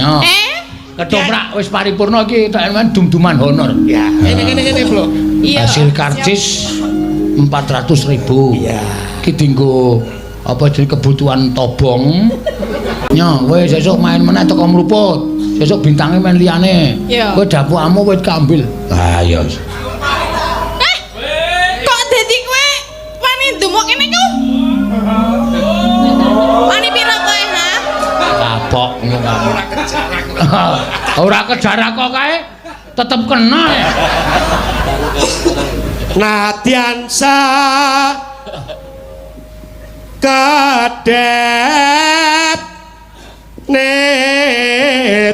Yo. Ketoprak wis paripurna iki tok men dum-duman honor. Ya, kene kene kene, Bro. Iya. Hasil karcis 400.000. Iya. Iki dienggo apa jenenge kebutuhan tobong. Nyo, kowe sesuk main meneh teko mruput. Sesuk bintange main liyane. Iya. Kowe dapukamu wis kambil. Ah iya. Kok dadi kowe wani ndumuk ngene iku? Wani pira kowe, ha? Kapok ngono. Ora kejar aku. Ora kejar aku kae tetep kena ya. Nadyansa kadep netra.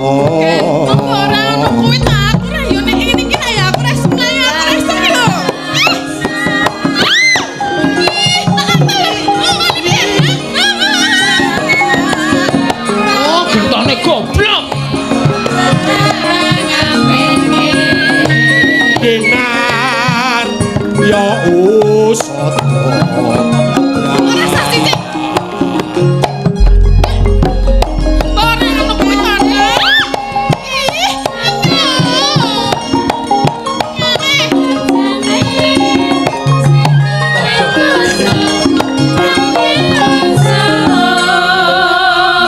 Ora ono kuwi ta, aku ra yo nek ngene iki ra ya aku ra seneng, aku ra iso iki lho. Ih, tak apel. Oh, gentone goblok. Kinar ya usata. Ora sah sithik. Ora ono kuwi ta. Ih,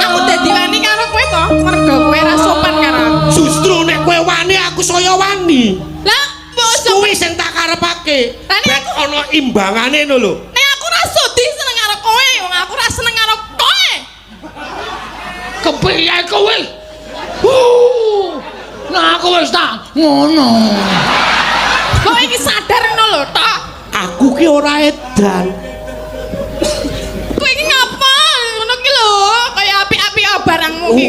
aku dadi wani karo kowe to, mergo kowe ra sopan karo aku. Justru nek kowe wani aku saya wani. Lah, mbok ojo Kuwi sing tak karepake. Lah, nek Ben ana imbangane ngono lho. nek aku ra sudi seneng karo kowe, wong aku ra seneng karo kowe. Kepiye kowe? Nah aku wis tak ngono. Kok iki sadar ngono lho, tok. Aku ki ora edan. Kowe iki ngapa? Ngono ki lho, kaya apik-apik barangmu ki.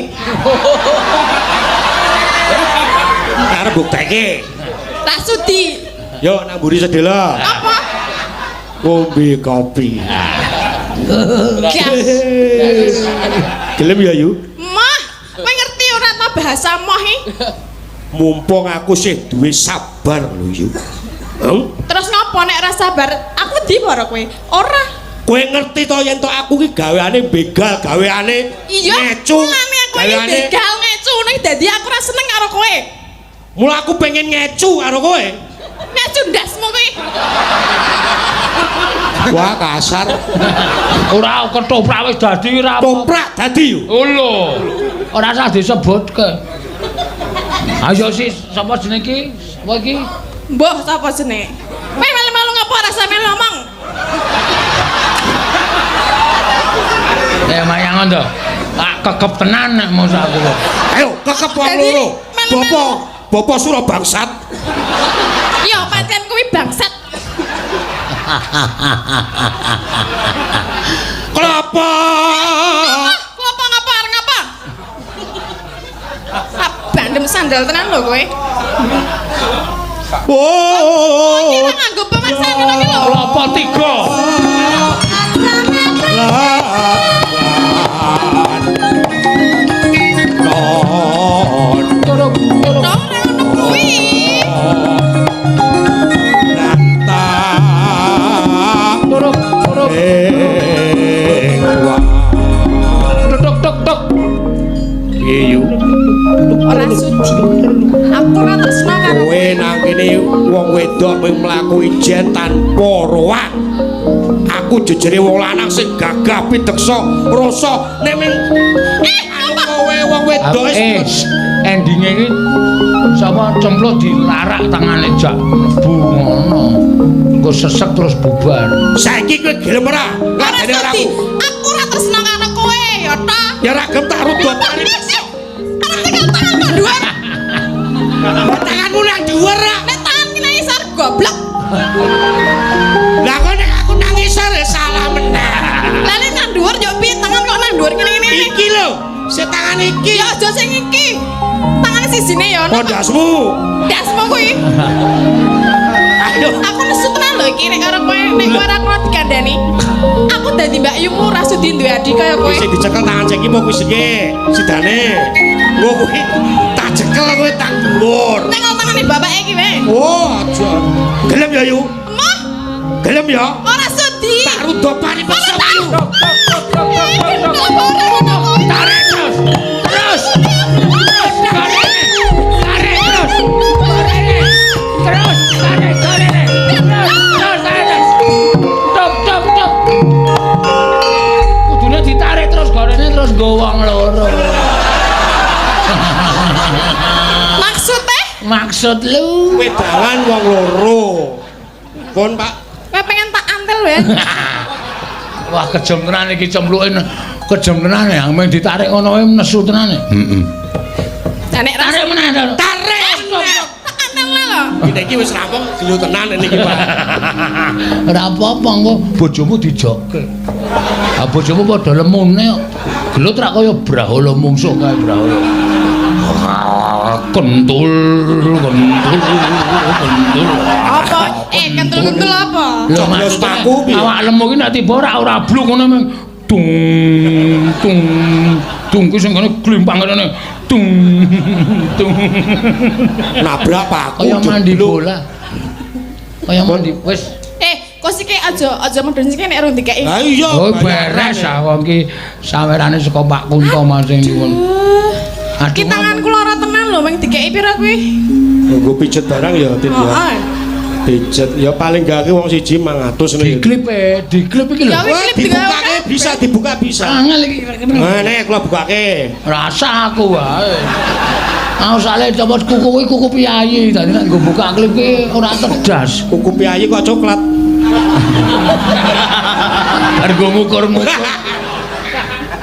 Arep bukteke. Tak sudi. Yo nang mburi sedela. Apa? Ngombe kopi. Gas. Gelem ya, Yu? Moh, kowe ngerti ora ta bahasa moh iki? Mumpung aku sih duwe sabar lho, Yu. Terus ngopo nek ora sabar? Aku wedi karo kowe. Ora. Kowe ngerti to yen to aku ki gaweane begal, gaweane Iya. ngecu. Mulane aku iki gaweane- begal ngecu ning dadi aku ora seneng karo kowe. Mula aku pengen ngecu karo kowe. Ngecu ndasmu kowe. Wah, kasar. Ora ketoprak wis dadi ora apa. Toprak dadi yo. Oh lho. Ora usah disebutke. Ayo sis, sapa jenenge iki? Sapa iki? Mbah sapa jenenge? Kowe melu-melu ngapa ora sampe ngomong? Mayangon to. Tak kekep tenan nek mosok aku kok. Ayo, kekep wong Dadi, loro. melu-melu. Bapak, Bapak Sura bangsat. Iya, pancen kuwi bangsat. Kelapa. Ngapa ngapa arep ngapa? Ah, bandem sandal tenan lho kowe. Oh. Kita nganggo pemaksaan ngono ki lho. Kelapa tiga. Non. Turuk, turuk. Ora ngono kuwi. Nanta. Turuk, turuk. Ing wa. Tuk tuk tuk. Piye yu? Ora sudi. Aku ora tresno karo Kowe nang kene wong wedok mung mlaku ijen tanpa roang. Aku jejere wong lanang sing gagah pideksa rasa nek ming anu kowe wong wedok wis Endinge iki sapa cempluk dilarak tangane jak mlebu ngono. Engko sesek terus bubar. Saiki kowe gelem ora? Ora Ladene ora sudi. aku. Aku ora tresno karo kowe, ya ta. Ya ora gelem tak rudot Arep tekan tangan kok dhuwur. Tanganmu nang dhuwur ra. Nek tangan ki nang isor goblok. Lah kok nek aku nang isor ya salah meneh. Lah nek nang dhuwur yo piye tangan kok nang dhuwur ngene-ngene. Iki lho, sing tangan iki. Ya aja sing iki. Tangane sijine ya ono. Pondasmu. Dasmu kuwi. Ayo. Aku nesu tenan lho iki nek karo kowe, nek kowe ora kena dikandani. Aku dadi Mbak Yumu ora sudi duwe adi kaya kowe. Sing dicekel tangan sing iki apa kuwi sing sidane. Engko kuwi tak cekel kowe tang dhuwur. Nek kalau tangane bapake iki wae. Oh, aja. Gelem ya, Yu? Emoh, Gelem ya? ora sudi. Tak rudot paripeksa, Yu. Tuk tuk tuk tuk tuk tuk. Nggo wong loro. Maksudnya? Maksud lu? Wedangan wong loro. Pun, Pak. Kowe pengen tak antel wae. Wah, kejem tenan iki cemluke. Kejem tenan ya, mung ditarik ngono wae nesu tenan. Heeh. Lah nek Tarik meneh. Tarik. Tak antel lho. Kita iki wis rampung gelo tenan niki, Pak. Ora apa-apa engko bojomu dijoke. Ah bojomu padha lemune kok. Gelut rak kaya brahala mungsuh kae brahala. Kentul, kentul, kentul. Apa? Kentul-kentul apa? Lho Coblos paku piye? Awak lemu ki nek tiba ora bluk ngono mung dung dung dung ki sing kene glimpang kene dung dung. Nabrak paku. Kaya mandi jeblok. bola. Kaya mandi wis. Kok siki aja medun siki nek urung dikeki. Lah iya. Oh beres ah wong ki sawerane saka Pak Kunto Mas sing nyuwun. Aduh. Ki tanganku lara tenan lho, mung dikeki pira kuwi? Nggo pijet barang ya, Tin ya. Heeh. Pijet ya paling gak ki wong siji 500 ngene. Diklip diklip iki lho. Ya wis klip Dibukake bisa dibuka bisa. Angel iki. Nah, nek kula bukake. Rasa aku wae. Aku sale copot kuku kuwi kuku piyayi, dadi nek nggo buka klip ki ora cerdas. Kuku piyayi kok coklat. Bar nggo ngukur-ngukur.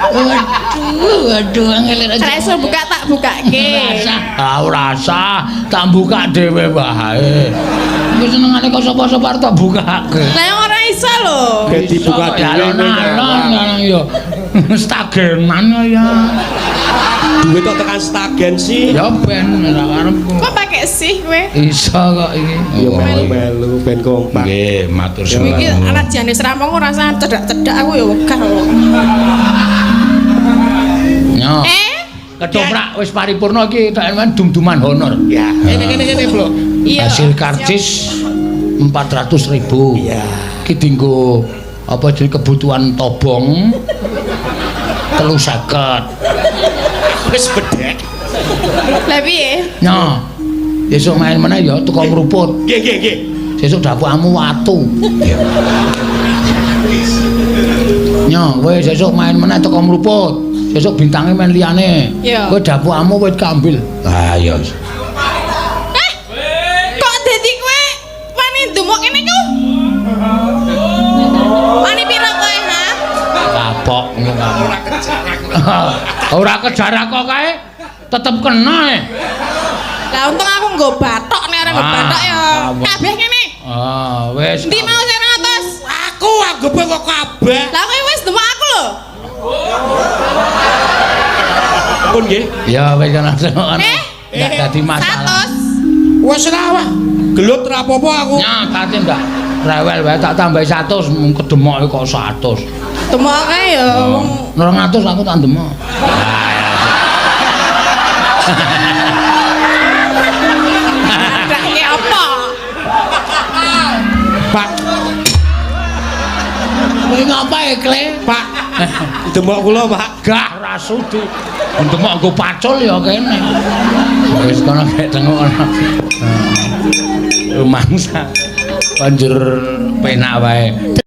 Waduh, waduh angel Nek iso buka tak bukake. Rasa, ah ora usah, tak buka dhewe wae. Iku senengane kok sapa-sapa arep tak bukake. Lah ora iso lho. Kayak dibuka dhewe alon-alon ya. Stagenan ya. Duit kok tekan stagen sih. Ya ben ora karepku. Kok pakai sih kowe? Iso kok iki. Ya melu-melu ben kompak. Nggih, matur Ya. Iki anak jane rampung ora usah cedak-cedak aku ya wegah kok. Nyo. Ketoprak wis paripurna iki tok dum-duman honor. Ya, kene Bro. Iya. Hasil karcis 400.000. Iya. Iki dienggo apa jenenge kebutuhan tobong 350. Wis bedhek. Lah piye? Nyo. Sesuk main meneh ya teko ngruput. Nggih, nggih, nggih. Sesuk dapukmu watu. Nyo, kowe sesuk main meneh teko mruput. Sesuk bintange main liyane. Iya. Kowe dapukmu wit kambil. Ah iya. Kok dadi kowe wani ndumuk ngene iku? Wani pira kowe, ha? Kapok ngono. Ora kejar aku. Ora kejar aku kae tetep kena e. Lah untung aku nggo bathok nek ora nggo bathok ya kabeh ngene. Ah, wis. Endi mau sing 200? Aku anggepe kok kabeh. Lah kowe wis ndumuk aku lho. Pun nggih. Ya wis kan ndak dadi masalah. 100. Wis ra wah. Gelut ra apa-apa aku. Nya kate ndak rewel wae tak tambahi 100 mung kedemoke kok 100. Demok kae ya wong 200 aku tak ndemok. ndake apa? Pak, Kowe ngapa e, Kle? Pak. Demok kula, Pak. Gah ra sudi. Ndemok nggo pacul ya kene. Wis kono gek tengok kono. Rumangsa. Banjur penak wae.